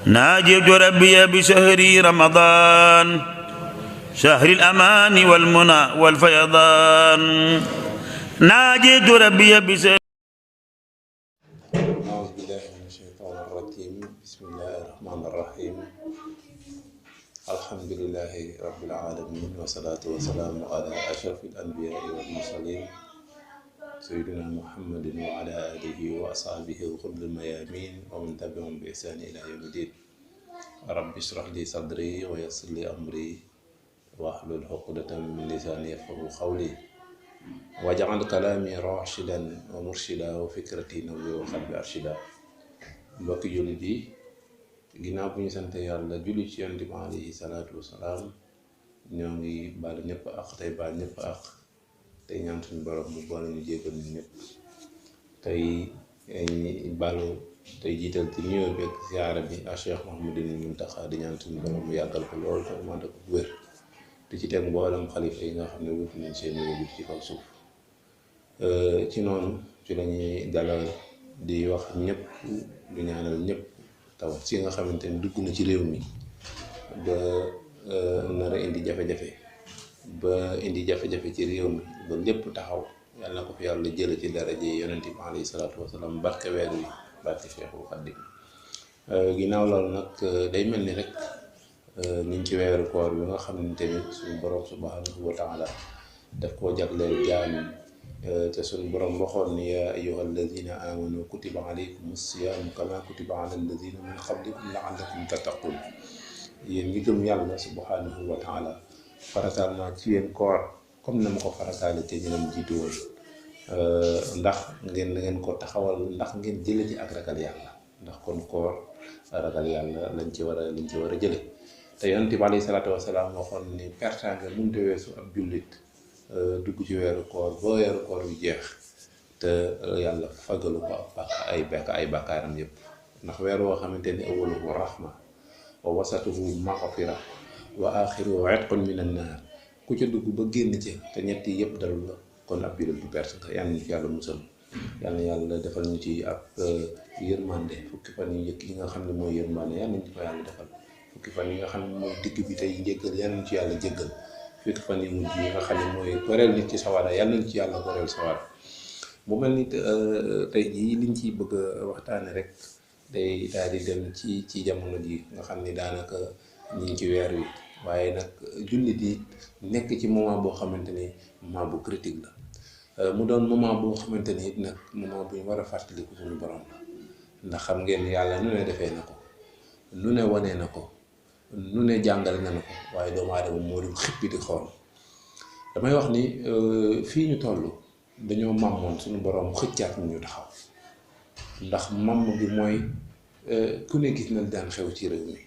ناجيت ربي بشهر رمضان شهر الأمان والمنى والفيضان ناجيت ربي بشهر. أعوذ بالله من الشيطان الرجيم. بسم الله الرحمن الرحيم. الحمد لله رب العالمين والصلاة والسلام على أشرف الأنبياء والمرسلين سيدنا محمد وعلى آله وأصحابه الغر الميامين ومن تبعهم بإحسان إلى يوم الدين. رب اشرح لي صدري ويسر لي أمري واحلل عقدة من لساني يفقهوا قولي واجعل كلامي راشدا ومرشدا وفكرتي نورا وقلبي أرشدا. mbokki jullit yi ginnaaw bu ñu sant yàlla julli ci yonent bi alayhi salaatu wasalaam ñoo ngi baalu ñëpp ak tey baal ñëpp ak tey ñaan suñu borom mu boole ñu jéggal ñu ñëpp tey baalu tey jiital ci nuyoo bi ak ziyaara bi ak Cheikh Mouhamadou Mountakha di ñaan suñu borom mu yàggal ko lool te mu ànd ak wér di ci teg mboolem xalifa yi nga xam ne wutu nañ seen wér ci kaw suuf. ci noonu ci lañuy dalal di wax ñëpp di ñaanal ñëpp tawat si nga xamante ni dugg na ci réew mi ba nar a indi jafe-jafe ci réew mi ba lépp taxaw yàlla na ko fi yàlla jële ci daraje yonent bi alayhi salaatu wasalaam barke weer wi barke Cheikhul Khadim. ginnaaw loolu nag day mel ni rek ñu ngi ci weeru koor bi nga xamante ni suñu borom subhanahu wa taala daf koo jagleel jaam te suñu borom waxoon ni yaa ayyuha alladina amanu kutiba alaykum as-siyaamu kama kutiba ala alladina min qablikum la'allakum tattaqun. yéen ñi gëm yàlla subhanahu wa taala farataal naa ci yéen koor comme na ma ko farataale te ñu leen jiitu woon ndax ngeen ko taxawal ndax ngeen jële ci ak ragal yàlla ndax kon koor ragal yàlla lañ ci war a jële. te yonent bi alayhi salaatu wasalaam waxoon ni pertaange mënut a weesu ab jullit dugg ci weeru koor ba weeru koor yu jeex te yàlla fagalu ko ay bakkaaram yëpp ndax weer woo xamante ni awwaluhu rahma wa wasatuhu maghfira wa axiruhu itqun minan naar ku ca dugg ba génn ci te ñett yi yëpp dalul la kon ab jullit bu perte nga yàlla ñu ci yàlla musal yàlla defal ñu ci ab yërmande fukki fan yu njëkk yi nga xam ne mooy yërmande yàlla ñu ko yàlla defal fukki fan yi nga xam ne mooy digg bi tey njëggal yàlla ñu ci yàlla jéggal fukki fan yi mujj yi nga xam ne mooy goreel nit ci sawara yàlla nañ ci yàlla goreel sawara. mu mel ni tey jii liñ ciy bëgg a waxtaane rek day daal di dem ci jamono ji nga xam ni daanaka ñu ngi ci weer wi waaye nag jullit yi nekk ci moment boo xamante ni moment bu critique la mu doon moment boo xamante ni it nag moment bu ñu war a fàttaliku suñu borom la ndax xam ngeen yàlla nu ne defee na ko nu ne wanee na ko nu ne jàngale na ko waaye doomu aadama moo di xippi di xool. damay wax ni fii ñu toll dañoo màmmoon suñu borom xëccaat ñu taxaw ndax mamm bi mooy ku ne gis na daan xew ci réew mi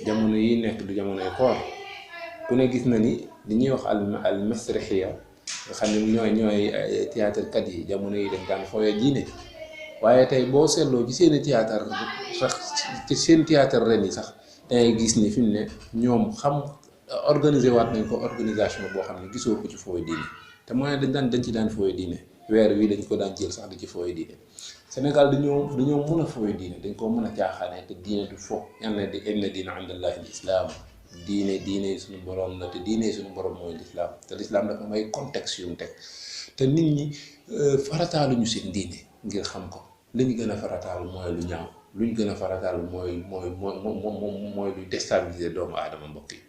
jamono yi nekk du jamonoy koor ku ne gis na ni li ñuy wax al masrixiya nga xam ne ñooy théâtre kat yi jamono yi dañ daan fooyee diine waaye tey boo seetloo ci seeni théâtre sax ci seen théâtre ren yi sax dangay gis ni fi mu ne ñoom organiser waat nañ ko organisation boo xam ne gisoo ko ci fooy diine te mooy dañ ci daan fooy diine weer wi dañ ko daan jël sax di ci fooy diine. Sénégal dañoo mën a fooy diine dañ koo mën a caaxaane te diine du fo inna diina inda Allahi l-islaam diine suñu borom la te diine suñu borom mooy lislaam te lislaam dafa may contexte yu mu teg te nit ñi farataaluñu seen diine ngir xam ko li ñu gën a farataal mooy lu ñaaw luñ gën a farataal mooy luy déstabiliser doomu aadama mbokk yi.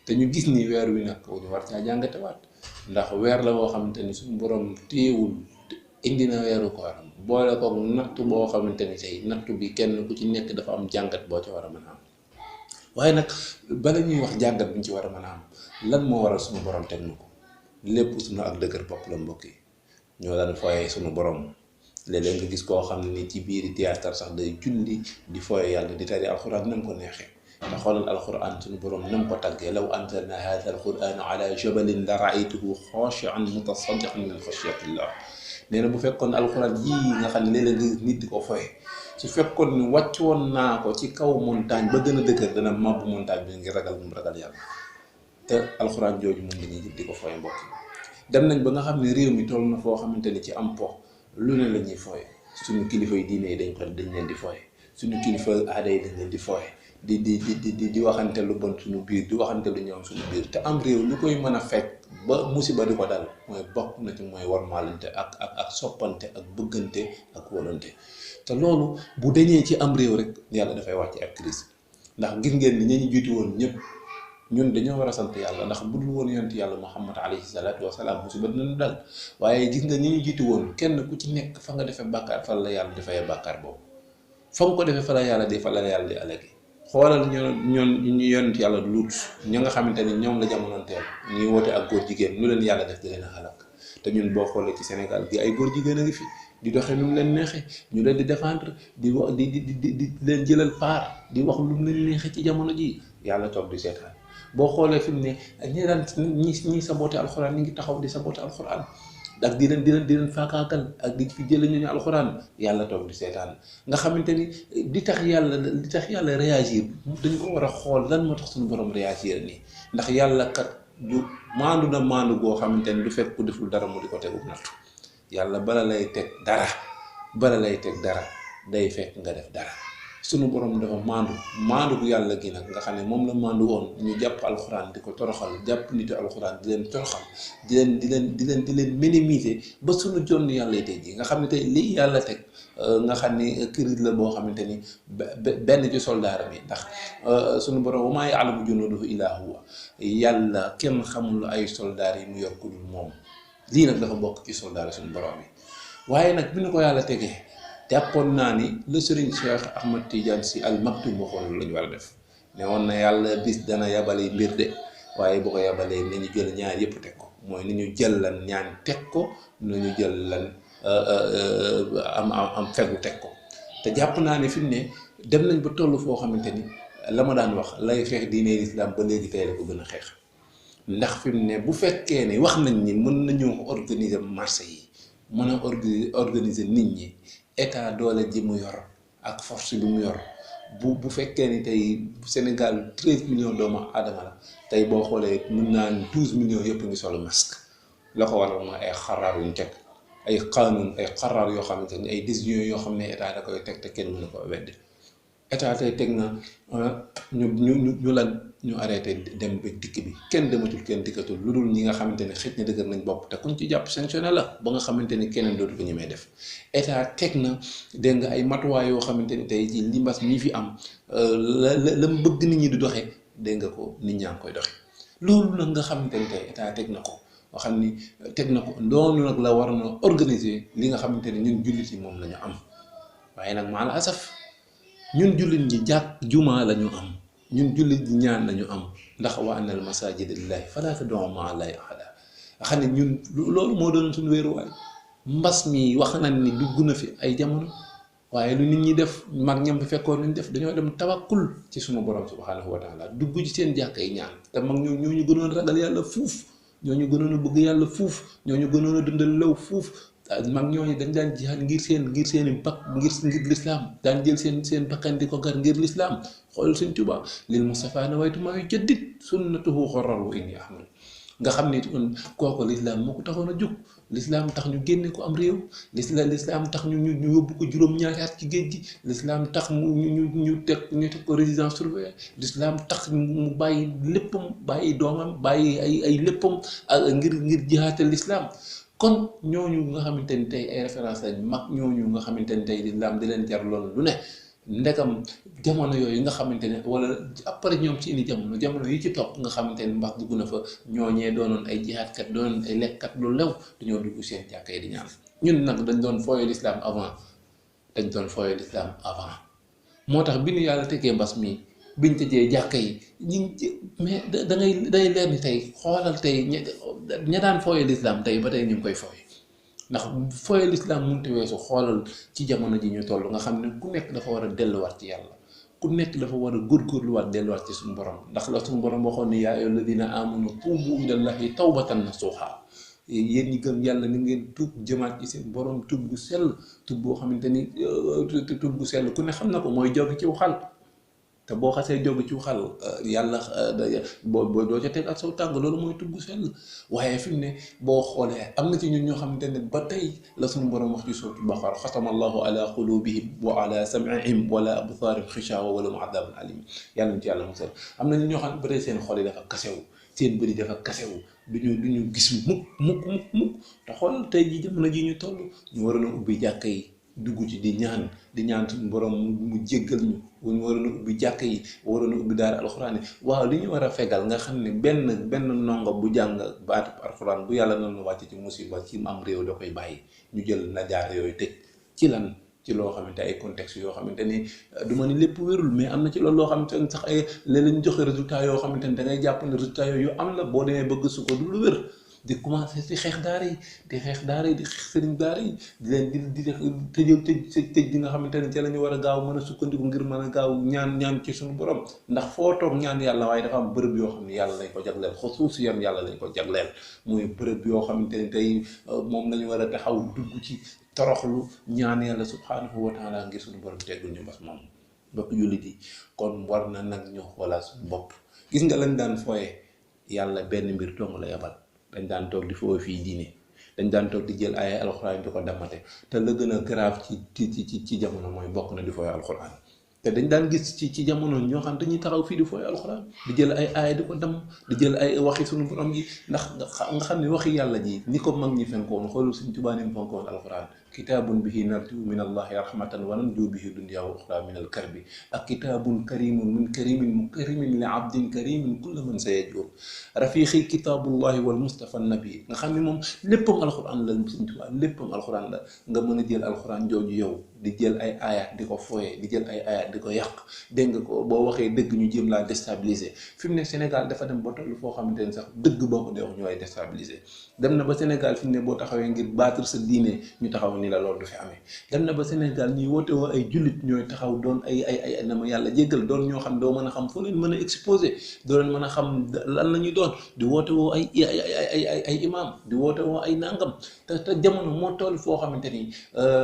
te ñu gis ni weer wi nag ñu war caa jàngatewaat ndax weer la boo xamante ni suñu borom téewul indi na weeru kooram boole ko nattu boo xamante ni tey nattu bi kenn ku ci nekk dafa am jàngat boo ci war a mën a am waaye nag bala ñuy wax jàngat bi ñu ci war a mën a am lan moo waral suñu borom teg na ko lépp suñu ak dëgër bopp la mbokk yi. ñoo daan fooyee suñu borom léeg-léeg nga gis koo xam ne ni ci biiri théâtre sax day julli di fooyee yàlla di tari alxuraan nam ko neexee. te xoolal alquran suñu borom nam ko tàggee law anzalna hadha alquran ala jabalin la raaytuhu xaashi'an mutasaddiqan min xashyatillah. nee na bu fekkoon alquran yii nga xam ne léeg-léeg nga nit di ko foye su fekkoon ni wàcc woon naa ko ci kaw montagne ba gën a dëgër dana màbb montagne bi ngir ragal mu ragal yàlla te alquran jooju moom dañuy jël di ko foye mbokk yi. dem nañ ba nga xam ne réew mi toll na foo xamante ni ci am po lu ne la ñuy foye suñu kilifa yi diine yi dañ leen di foye suñu kilifa aada yi dañ leen di fooye di waxante lu bon suñu biir di waxante lu ñoom suñu biir te am réew lu koy mën a fekk ba musiba di ko dal mooy bokk na ci mooy warmaalante ak soppante ak bëggante ak wóolante te loolu bu dañee ci am réew rek yàlla dafay wàcc ak crise ndax gis ngeen ni ñu jiitu woon ñëpp ñun dañoo war a sant yàlla ndax bu dul woon yonent yàlla Muhammad alayhi salaatu wasalaam musiba dinañu dal waaye gis nga ñi ñu jiitu woon kenn ku ci nekk fa nga defee bàkkaar fa la yàlla dafay bàkkaar boobu fa nga ko defee fa la yàlla di alagi xoolal ñu yonent yàlla Luut ñi nga xamante ni ñoom la jamonoonteel ñuy woote ak góor jigéen lu leen yàlla def di leen a xalak te ñun boo xoolee ci Sénégal gi ay góor jigéen a ngi fi di doxee nu mu leen neexee ñu leen di défendre di wax di leen jëlal part di wax lu mu leen neexee ci jamono ji yàlla toog di seetaan boo xoolee fi mu ne ñi daan ñi saboté alxuraan ñi ngi taxaw di saboté alxuraan ak di leen faakaakal ak di fi jëlee ñu alxuraan yàlla toog di seetaan nga xamante ni di tax yàlla réagir dañ ko war a xool lan moo tax suñu borom réagir nii ndax yàlla kat du maandu goo xamante ni du fekk ku deful dara mu di ko tegu nattu yàlla bala lay teg dara day fekk nga def dara sunu borom dafa maandu gu yàlla gi nag nga xam ne moom la maandu woon ñu jàpp alxuraan di ko toroxal jàpp nitu alxuraan di leen toroxal di leen minimiser ba sunu jonn yàlla tey ji nga xam ne tey lii yàlla teg nga xam ni crise la boo xamante ni benn ci soldaaram yi ndax sunu borom wa maa ya'lamu junuudahu illaa huwa yàlla kenn xamul ay soldaar yi mu yor ku dul moom lii nag dafa bokk ci soldaar sunu borom yi waaye nag bi ñu ko yàlla tegee jàppoon naa ni le Serigne Cheikh Ahmad Tidiane Sy Al Maktoum waxoon la ñu war a def ne woon na yàlla bis dana yabale mbir de waaye bu ko yabalee ni ñu jël ñaar yëpp teg ko mooy ni ñu jël lan ñaan teg ko ni ñu jël lan am fegu teg ko te jàpp naa ne fi mu ne dem nañ ba toll foo xamante ni la ma daan wax lay xeex diine l'islam ba léegi tey la ko gën a xeex ndax fi mu ne bu fekkee ne wax nañ ni mën nañu organiser marché yi mën a organiser nit ñi état doole ji mu yor ak force bi mu yor bu fekkee ni tey Sénégal 13 millions doomu aadama la tey boo xoolee mën naa ni 12 millions yëpp ngi solo masque la ko waral mooy ay xaraar yu ñu teg ay qaanuun ay xaraar yoo xamante ni ay décisions yoo xam ne état da koy teg te kenn mënu ko weddi état tey teg na ñu arrêté dem ba dikk bi kenn dematul kenn dikkatul lu dul ñi nga xamante ne xëj na dëgër nañ bopp te kuñ ci jàpp sanctionné la ba nga xamante ni keneen dootu ko ñemee def état teg na dégg nga ay matuwaay yoo xamante ni tey ji li mbas mii fi am la mu bëgg nit ñi di doxee dégg nga ko nit ñaa ngi koy doxe loolu nag nga xamante ni tey état teg na ko nga xam ni teg na ko loolu nag la war na organiser li nga xamante ne ñun jullit yi moom la ñu am waaye nag maal asaf ñun jullit ñi jumaa la ñu am ñun jullit ñi ñaan lañu am ndax wa anna al masajida lillahi fala tad'u ma'a allahi ahada xam ne ñun loolu moo doon suñu wéeruwaay mbas mi wax nañ ni dugg na fi ay jamono waaye lu nit ñi def mag ñam fi fekkoon nañ def dañoo dem tawakkul ci suñu borom subhanahu wa taala dugg ci seen jàkka yi ñaan te mag ñoo ñu gënoon ragal yàlla fuuf ñoo ñu gënoon a bëgg yàlla fuuf ñoo ñu gënoon a dundal law fuuf mag ñooñu dañ daan jihaad ngir seen pak ngir lislaam daan jël seen bakkan di ko gar ngir lislaam xool Sëñ Tuubaa lil Mustafa nawaytu maa yujaddid sunnatahu xarraru inni ahmad nga xam ni kooku lislaam moo ko taxoon a jóg lislaam tax ñu génne ko am réew lislaam tax ñu yóbbu ko juróom-ñaari at ci géej gi lislaam tax ñu teg ko résidence surveillée lislaam tax mu bàyyi léppam bàyyi doomam bàyyi ay léppam ngir jihaatal lislaam kon ñooñu nga xamante ni tey ay référence lañ mag ñooñu nga xamante ni tey lislaam di leen jar loolu lu ne ndekam jamono yooyu nga xamante ne wala après ñoom ci indi jamono yi ci topp nga xamante ni mbas dugg na fa ñooñee doonoon ay jihaadkat doonoon ay lekkat lu lew dañoo dugg seen jàkka yi di ñaan ñun nag dañ doon fooyee l'islam avant moo tax bi ñu yàlla tegee mbas mi biñ tëjee jàkka yi mais day leer ni tey xoolal tey ña daan fooyee l'islam tey ba tey ñu ngi koy fooy ndax fooyee l'islam mënut a weesu xoolal ci jamono ji ñu toll nga xam ne ku nekk dafa war a delluwaat ci yàlla ku nekk dafa war a góorgóorluwaat delluwaat ci suñu borom ndax la suñu borom waxoon ni yaa ayyuhal ladina amanu tuubu ilallahi tawbatan nasuha yéen ñi gëm yàlla ni ngeen tuub jëmaat ci seen borom tuub gu sell tuub boo xamante ni tuub gu sell ku ne xam na ko mooy jóge ci xal te boo xasee jóg ci xal yàlla boo doo ca teg ak saw tàng loolu mooy tugg sell. waaye fi mu ne boo xoolee am na ci ñun ñoo xamante ne ba tey la suñu borom wax ci suuratu Baqara xatama allahu ala qulubihim wa ala sam'ihim wala absaarihim xishawa wala mu adabun alim yàlla ci yàlla musal. am na ñun ñoo xam ne ba tey seen xol yi dafa kasewu seen bëri dafa kasewu duñu gis mukk te xool tey ji jamono ji ñu toll ñu waroon a ubbi jàkka yi dugg ci di ñaan suñu borom mu jéggal ñu waroon a ubbi jàkk yi waroon a ubbi daara alxuraan yi waaw li ñu war a fegal nga xam ne benn ndongo bu jàng baatu alxuraan bu yàlla noonu wàcc ci musiba ci am réew da koy bàyyi ñu jël na jaar yooyu tëj ci lan ci loo xamante ay contexte yoo xamante ni du ma ni lépp wérul mais am na ci loolu loo xamante ni sax ay léeg-léeg ñu joxe résultat yoo xamante ni da ngay jàpp ne résultat yooyu am la boo demee bëgg su ko du lu wér di commencé di xeex daara yi di xeex sëriñ daara yi di leen di tëjal tëj bi nga xamante ne ci la ñu war a gaaw mën a sukkandiku ngir mën a gaaw ñaan ci suñu borom ndax foo toog ñaan yàlla waaye dafa am bërëb yoo xam ne yàlla lañ ko jagleel xusuusi yan yàlla lañ ko jagleel muy bërëb yoo xamante ne tey moom lañu war a taxaw dugg ci toroxlu ñaan yàlla subhaanahu wa taala ngir suñu borom teggul ñu mbas moom bokk jullit yi kon war na nag ñu xoolaat suñu bopp gis nga lañ daan fooye yàlla benn mbir dong la yabal dañ daan toog di foofu fii diine dañ daan toog di jël ay alxuraan di ko damate te la gën a grave ci jamono mooy bokk na di fooy alxuraan te dañ daan gis ci jamono ñoo xam dañuy taxaw fii di fooy alxuraan di jël ay aaya di ko damm di jël ay waxi suñu borom yi ndax nga xam ne waxi yàlla ji ni ko mag ñi fenkoon xoolul suñ Tuubaa ni mu fonkoon alxuraan kitaabun bihi narju min allahi rahmatan wa nanju bihi dunya wa uxra min al karbi ak kitaabun karimun min karimin mukarimin li abdin karimin kulla man sayajur rafiqi kitaabullahi wal mustafa nabi nga xam ne moom léppam alxuraan la suñ Tuubaa léppam alxuraan la nga mën a jël alxuraan jooju yow di jël ay ayat di ko foye di jël ay ayat di ko yàq dégg nga ko boo waxee dëgg ñu jéem laa déstabiliser fi mu ne Sénégal dafa dem ba toll foo xamante ne sax dëgg boo ko dee wax ñu lay déstabiliser dem na ba Sénégal fi mu ne boo taxawee ngir battre sa diine ñu taxaw ni la loolu du fi amee dem na ba Sénégal ñuy woote woo ay jullit ñooy taxaw doon ay na ma yàlla jéggal doon ñoo xam doo mën a xam foo leen mën a exposé doo leen mën a xam lan la ñuy doon di woote woo ay imam di woote woo ay nangam te jamono moo toll foo xamante ni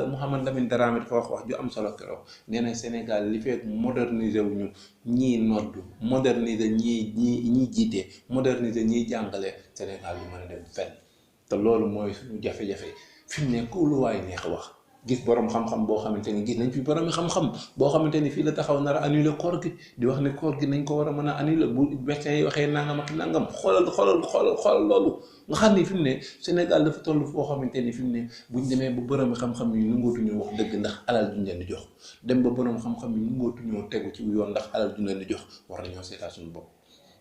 Mouhamed Lamine Dramé dafa wax ju am solo keroog nee na Sénégal li fekk moderniser wuñu ñii noddu moderniser ñii jiite moderniser ñiy jàngale Sénégal lu mën a dem fenn te loolu mooy suñu jafe-jafe fi mu ne ku lu waay neex wax gis borom xam-xam boo xamante ni gis nañ fi borom xam-xam boo xamante ni fii la taxaw nar a annuler koor gi di wax ne koor gi nañ ko war a mën a annuler bu médecins yi waxee nangam ak nangam xoolal loolu nga xam ni fi mu ne Sénégal dafa toll foo xamante ni fi mu ne buñ demee ba borom xam-xam yi nangootuñu wax dëgg ndax alal duñ leen di jox dem ba borom xam-xam yi nangootuñoo tegu ci yoon ndax alal duñ leen di jox war nañoo seetaat suñu bopp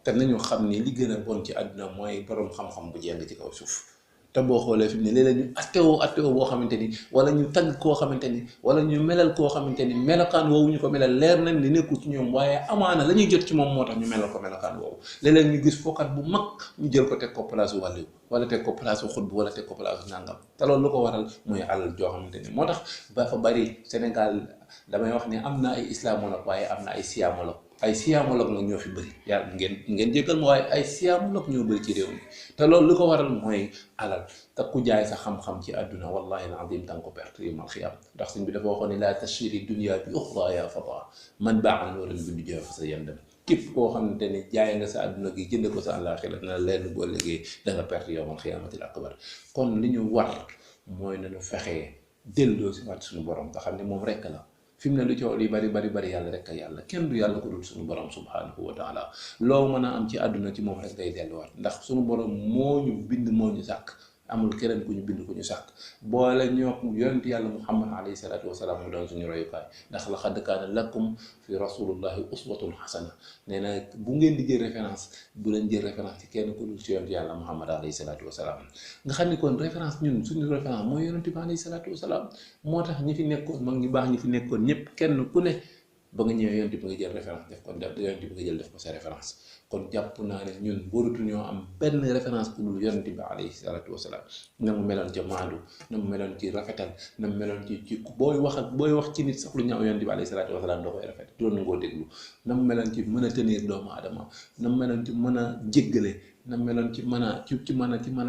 te nañu xam ni li gën a bon ci àdduna mooy borom xam-xam bu jeng ci kaw suuf. te boo xoolee fi mu ne léeg-léeg ñu attewoo boo xamante ni wala ñu tagg koo xamante ni wala ñu melal koo xamante ni melokaan woowu ñu ko melal leer nañ ni nekkul ci ñoom waaye amaana la ñuy jot ci moom moo tax ñu melal ko melokaan woowu léeg-léeg ñu gis fookat bu mag ñu jël ko teg ko place wàllu wala teg ko place xutbu wala teg ko place nangam te loolu lu ko waral mooy alal joo xamante ni moo tax ba fa bari Sénégal damay wax ni am na ay islamologue waaye am na ay siamologue ay siamologue nag ñoo fi bëri yàlla ngeen jéggal ma waaye ay siamologue ñoo bëri ci réew mi te loolu lu ko waral mooy alal te ku jaay sa xam-xam ci àdduna wallahi al-azim tàng ko perte yawmal xiyaam ndax sëñ bi dafa waxoon ne laa tashri dunya bi uxra ya fata man baax na walan bi dunya fa sa yandam képp koo xamante ni jaay nga sa àdduna gi jënd ko sa àllaaxira na leen boo liggéey da nga perte yawmal xiyaamatil akbar kon li ñu war mooy nañu fexee delloo si waat suñu borom nga xam ne moom rekk la fi mu ne lu coow li bari yàlla rek a yàlla kenn du yàlla ko dul suñu borom subhanahu wa taala loo mën a am ci àdduna ci moom rek day delluwaat ndax suñu borom moo ñu bind moo ñu sàkk amul keneen ku ñu bind ku ñu sàkk boole ñoo yonent yàlla muhammad alayhi salaatu wasalaam mu doon suñu royukaay ndax laqad kaana lakum fi rasulillahi uswatun hasana nee na bu ngeen di jël référence bu leen jël référence ci kenn ku dul ci yonent yàlla muhammad alayhi salaatu wasalaam nga xam ni kon référence ñun suñu référence mooy yonent bi alayhi salaatu wasalaam moo tax ñi fi nekkoon mag ñu baax ñi fi nekkoon ñëpp kenn ku ne ba nga ñëwee yonent bi nga jël référence def ko yonent bi nga jël def ko sa référence kon jàpp naa ne ñun waratu ñoo am benn référence ku dul yonent bi alayhi salaatu wasalaam na mu meloon ca maandu na mu meloon ci rafetal na mu meloon ci booy wax ci nit sax lu ñaaw yonent bi alayhi salaatu wasalaam doo koy rafet doon na ngoo déglu na mu meloon ci mën a tenir doomu aadama na mu meloon ci mën a jéggale na mu meloon ci mën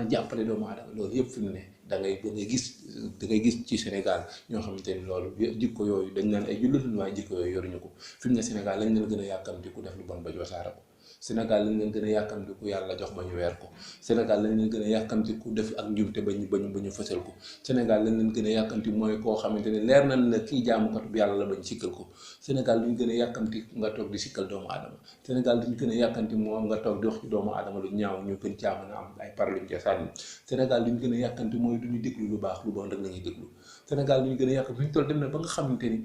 a jàppale doomu aadama loolu yëpp fi mu ne da ngay gis ci Sénégal ñoo xamante ni loolu jikko yooyu dañ naan ay jullit lañ waaye jikko yooyu yoruñu ko fi mu ne Sénégal lañ leen gën a yàkkamti ku def lu bon ba wasaare ko Sénégal lañ leen gën a yàkkamti ku yàlla jox ba ñu weer ko Sénégal lañ leen gën a yàkkamti ku def ak njumte ba ñu fësal ko Sénégal lañ leen gën a yàkkamti mooy koo xamante ne leer nañ la kii jaamukat bu yàlla la bañ sikkal ko Sénégal luñ gën a yàkkamti nga toog di sikkal doomu aadama Sénégal luñ gën a yàkkamti moo nga toog di wax ci doomu aadama lu ñaaw ñu gën caa mën a am ay parluñ ca sànni Sénégal luñ gën a yàkkamti mooy duñu déglu lu baax lu bon rek la ñuy déglu Sénégal luñ gën a yàkkamti luñ toll dem na ba nga xamante ni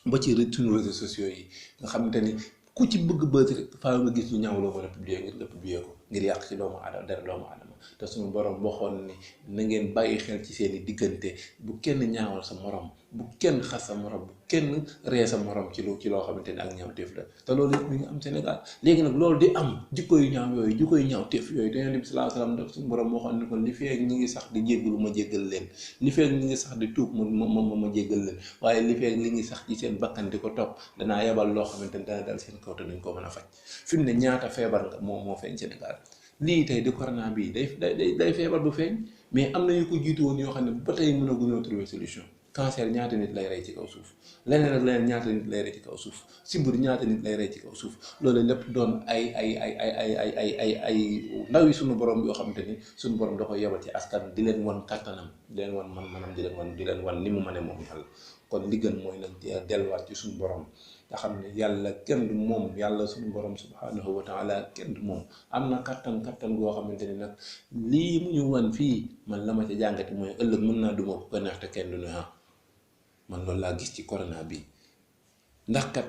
ba ci suñu réseaux sociaux yi nga xamante ni ku ci bëgg bët rek faaw nga gis lu ñaaw loo mën a publier ngir nga publier ko ngir yàq ci doomu aadama dara doomu aadama te suñu borom waxoon ni na ngeen bàyyi xel ci seeni diggante bu kenn ñaawal sa morom bu kenn xas sa morom bu kenn ree sa morom ci loo xamante ni ak ñaawteef la te loolu yëpp mi ngi am Sénégal léegi nag loolu di am jikko yu ñaaw yooyu jikko yu ñaawteef yooyu te Yonent bi sallallahu alayhi wasallam daf suñu borom waxoon ni ko li feek ñi ngi sax di jéggalu ma jéggal leen li feek ñi ngi sax di tuub ma jéggal leen waaye li feek li ngi sax ci seen bakkan di ko topp danaa yebal loo xamante ni dana dal seen kaw te duñ ko mën a faj fi mu ne ñaata feebar nga moo feeñ Sénégal lii tey di corona bii day feebar bu feeñ mais am na yu ko jiitu woon yoo xam ne ba tey mën a gën a trouver solution cancer ñaata nit lay rey ci kaw suuf leneen ak leneen ñaata nit lay rey ci kaw suuf sibbiru ñaata nit lay rey ci kaw suuf loolu lépp doon ay ndaw yi suñu borom yoo xamante ni suñu borom da koy yebal ci askan di leen wan kàttanam di leen wan man-manam di leen wan ni mu mëne moom yàlla kon li gën mooy nag delluwaat ci suñu borom nga xam ne yàlla kenn du moom yàlla suñu borom subhanahu wa taala kenn du moom am na kattan goo xamante ni nag lii mu ñu wan fii man la ma ca jàngati mooy ëllëg mën naa duma ko neex te kenn du ne man loolu laa gis ci corona bi ndax kat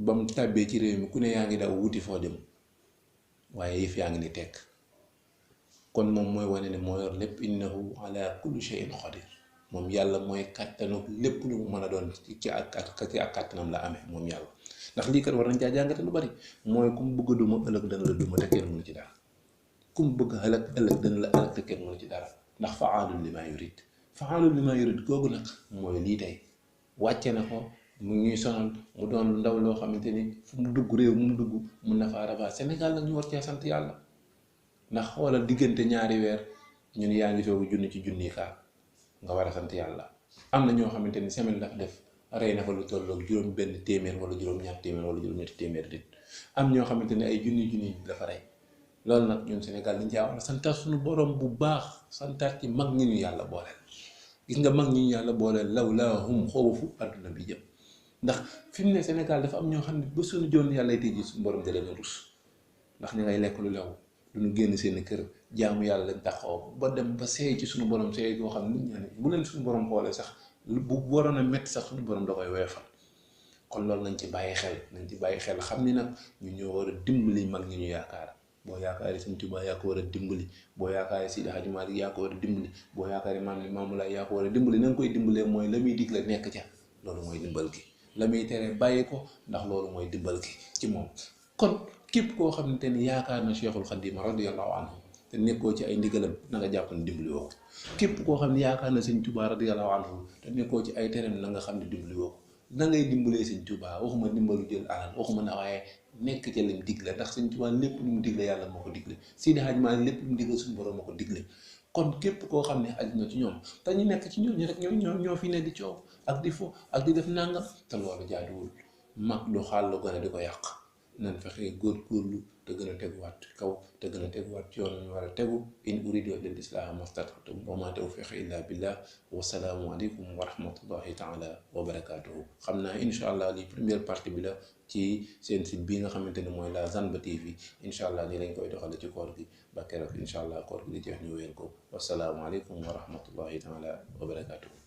ba mu tàbbee ci réew mi ku ne yaa ngi daw wuti foo dem waaye yëf yaa ngi ni tekk kon moom mooy wane ne moo yor lépp innahu ala kulli shay'in qadir moom yàlla mooy kàttanu lépp lu mu mën a doon ci ak kàttanam la amee moom yàlla ndax lii kat war nañ caa jàngate lu bari mooy ku mu bëgg a duma ëllëg dana la duma te kenn mënu ci dara ku mu bëgg a ëllëg dana la ëllëg te kenn mënu ci dara ndax fa'aalun limaa yurid googu nag mooy lii tey wàcce na ko mu ñuy sonal mu doon lu ndaw loo xamante ni fu mu dugg réew mu dugg mun na faa rafet Sénégal nag ñu war cee sant yàlla ndax xoolal diggante ñaari weer ñun yaa ngi soogu junni ci junni kaa nga war a sant yàlla am na ñoo xamante ni semaine daf def rey na fa lu tolloog juróom benn téeméer wala juróom-ñaar téeméer wala juróom-ñetti téeméer nit am ñoo xamante ni ay junni dafa rey loolu nag ñun Sénégal dañ caa war a santaat suñu borom bu baax santaat ci mag ñi ñu yàlla booleel gis nga mag ñi ñu yàlla booleel lawlaahum xawfu adduna bi jëm ndax fi mu ne Sénégal dafa am ñoo xam ne ba suñu joon yàlla tey ji suñu borom da leen a rus ndax ñu ngay lekk lu lew duñu génn seen kër jaamu yàlla lañ taxaw ba dem ba seey ci suñu borom seey goo xam ne nit ñi bu leen suñu borom xoolee sax bu waroon a métti sax suñu borom da koy woyofal kon loolu nañ ci bàyyi xel xam ni nag ñu ñoo war a dimbali mag ñi ñu yaakaar boo yaakaaree Sëñ Tuubaa yaa ko war a dimbali boo yaakaaree Seydi Hadji Malick yaa ko war a dimbali boo yaakaaree Maam Limaamu Laay yaa ko war a dimbali na nga koy dimbalee mooy la muy digle nekk ca loolu mooy dimbal gi la muy tere bàyyi ko ndax loolu mooy dimbal gi ci moom kon képp koo xamante ni yaakaar na Cheikhul Khadim radiyallahu anhu te nekkoo ci ay ndigalam na nga jàpp ne dimbali woo ko képp koo xam ne yaakaar na Sëñ Tuubaa radiyallahu anhu te nekkoo ci ay tereem na nga xam ne dimbali woo ko na ngay dimbalee Sëñ Tuubaa waxuma dimbalu jël alal waxuma na waaye nekk ca lim digle ndax Sëñ Tuubaa lépp lu mu digle yàlla moo ko digle Seydi Hadji Malick lépp lu mu digle suñu borom moo ko digle kon képp koo xam ne aju na ci ñoom te ñu nekk ci ñoom ñu rek ñoo fi ne di coow ak di fo ak di def nangam te loolu jaaduwul mag lu xaal lu gën a di ko yàq nan fexe góorgóorlu te gën a teguwaat kaw te gën a teguwaat ci yoon ñu war a tegu in uridu illa al-islaha mastata'tu wa ma tawfiqi illa billah wa salaamu aleykum wa rahmatullahi taala wa barakatuhu xam naa incha allah li première partie bi la ci seen site bii nga xamante ne mooy la Zanba TV incha allah nii lañ koy doxale ci koor gi ba keroog incha allah koor gi di jeex ñu wéer ko wasalaamu aleykum wa rahmatullahi taala wa barakatuhu